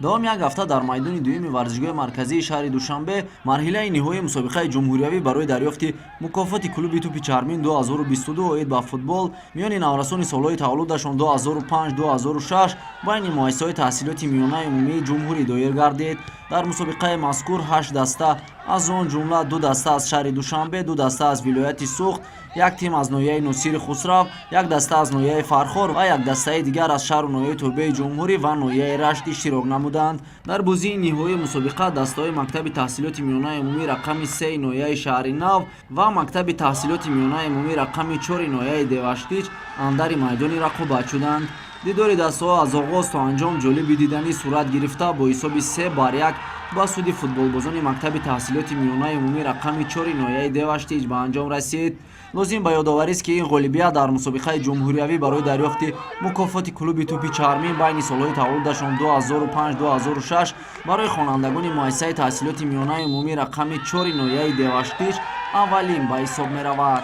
Давоми як ҳафта дар майдони дуюми варзишгоҳи марказии шаҳри Душанбе марҳилаи ниҳоии мусобиқаи ҷумҳуриявӣ барои дарёфти мукофоти клуби тӯпи чармин 2022 оид ба футбол миёни наврасони солҳои таваллудашон 2005-2006 байни муассисаҳои таҳсилоти миёнаи умумии ҷумҳурӣ доир гардид. Дар мусобиқаи мазкур ҳашт даста, аз он ҷумла ду даста аз шаҳри Душанбе, ду даста аз вилояти Суғд, як тим аз ноҳияи Носири Хусрав, як даста аз ноҳияи Фархор ва як дастаи дигар аз шаҳру ноҳияи тобеи ҷумҳурӣ ва ноҳияи Рашт иштирок намуданд. Дар бозии ниҳоии мусобиқа дастаҳои мактаби таҳсилоти миёнаи умумӣ рақами 3 ноҳияи Шаҳри Нав ва мактаби таҳсилоти миёнаи умумӣ рақами 4 ноҳияи Деваштич андари майдони рақобат шуданд. Дидори дастаҳо аз оғоз то анҷом ҷолиби диданӣ сурат гирифта, бо ҳисоби 3-1 ба суди футболбозони мактаби таҳсилоти миёнаи умумӣ рақами 4 ноҳияи Деваштич ба анҷом расид. Лозим ба ёдоварист, ки ин ғолибият дар мусобиқаи ҷумҳуриявӣ барои дарёфти мукофоти клуби тӯпи чармин байни солҳои таваллудашон 2005-2006 барои хонандагони муассисаи таҳсилоти миёнаи умумӣ рақами 4 ноҳияи Деваштич аввалин ба ҳисоб меравад.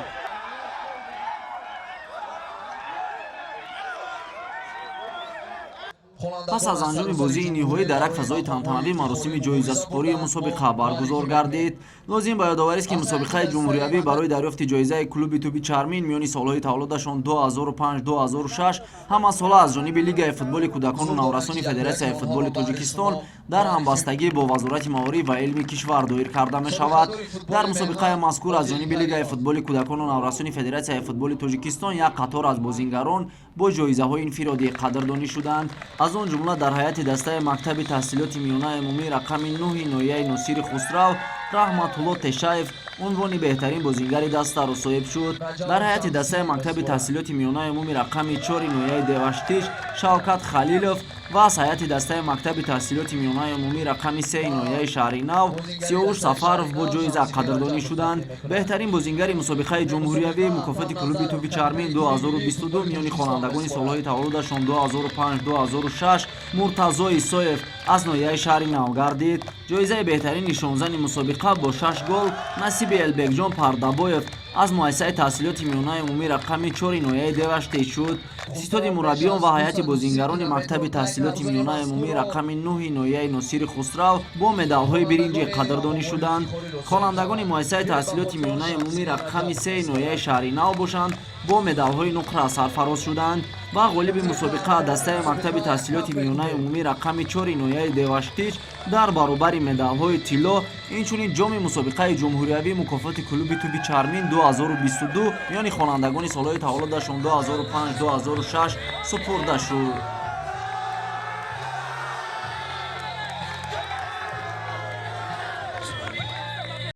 Пас аз анҷоми бозии ниҳоӣ дар як фазои тантанавӣ маросими ҷоизасупории мусобиқа баргузор гардид. Лозим ба ёдоварист, ки мусобиқаи ҷумҳуриявӣ барои дарёфти ҷоизаи клуби тӯпи чармин миёни солҳои таваллудашон 2005-2006 ҳамасола аз ҷониби Лигаи футболи кӯдакону наврасони Федератсияи футболи Тоҷикистон дар ҳамбастагӣ бо Вазорати маориф ва илми кишвар доир карда мешавад. Дар мусобиқаи мазкур аз ҷониби Лигаи футболи кӯдакону наврасони Федератсияи футболи Тоҷикистон як қатор аз бозингарон бо ҷоизаҳои инфиродӣ қадрдонӣ шуданд. Аз он ҷумла дар ҳайати дастаи мактаби таҳсилоти миёнаи умумӣ рақами 9 ноҳияи Носири Хусрав Раҳматулло Тешаев унвони беҳтарин бозингари дастаро соҳиб шуд. Дар ҳайати дастаи мактаби таҳсилоти миёнаи умумӣ рақами 4 ноҳияи Деваштич Шавкат Халилов ва аз ҳайати дастаи мактаби таҳсилоти миёнаи умумӣ рақами 3 ноҳияи Шаҳри Нав Сиёвуш Сафаров бо ҷоиза қадрдонӣ шуданд. Беҳтарин бозингари мусобиқаи ҷумҳуриявӣ мукофоти клуби тӯпи чармин 2022 миёни хонандагони солҳои таваллудашон 2005-2006 Муртазо Исоев аз ноҳияи Шаҳри Нав гардид. Ҷоизаи беҳтарин нишонзани мусобиқа бо шаш гол насиби Элбекҷон Пардабоев аз муассисаи таҳсилоти миёнаи умумӣ рақами 4 ноҳияи Деваштич шуд. Ситоди мураббиён ва ҳайати бозингарони мактаби таҳсилоти миёнаи умумӣ рақами 9 ноҳияи Носири Хусрав бо медалҳои биринҷӣ қадрдонӣ шуданд. Хонандагони муассисаи таҳсилоти миёнаи умумӣ рақами 3 ноҳияи Шаҳри Нав бошанд, бо медалҳои нуқра сарфароз шуданд. Ва ғолиби мусобиқа, дастаи мактаби таҳсилоти миёнаи умумӣ рақами 4 ноҳияи Деваштич дар баробари медалҳои тилло инчунин ҷоми мусобиқаи ҷумҳуриявӣ мукофоти клуби тӯпи чармин 2022 миёни хонандагони солҳои таваллудашон 2005-2006 супурда шуд.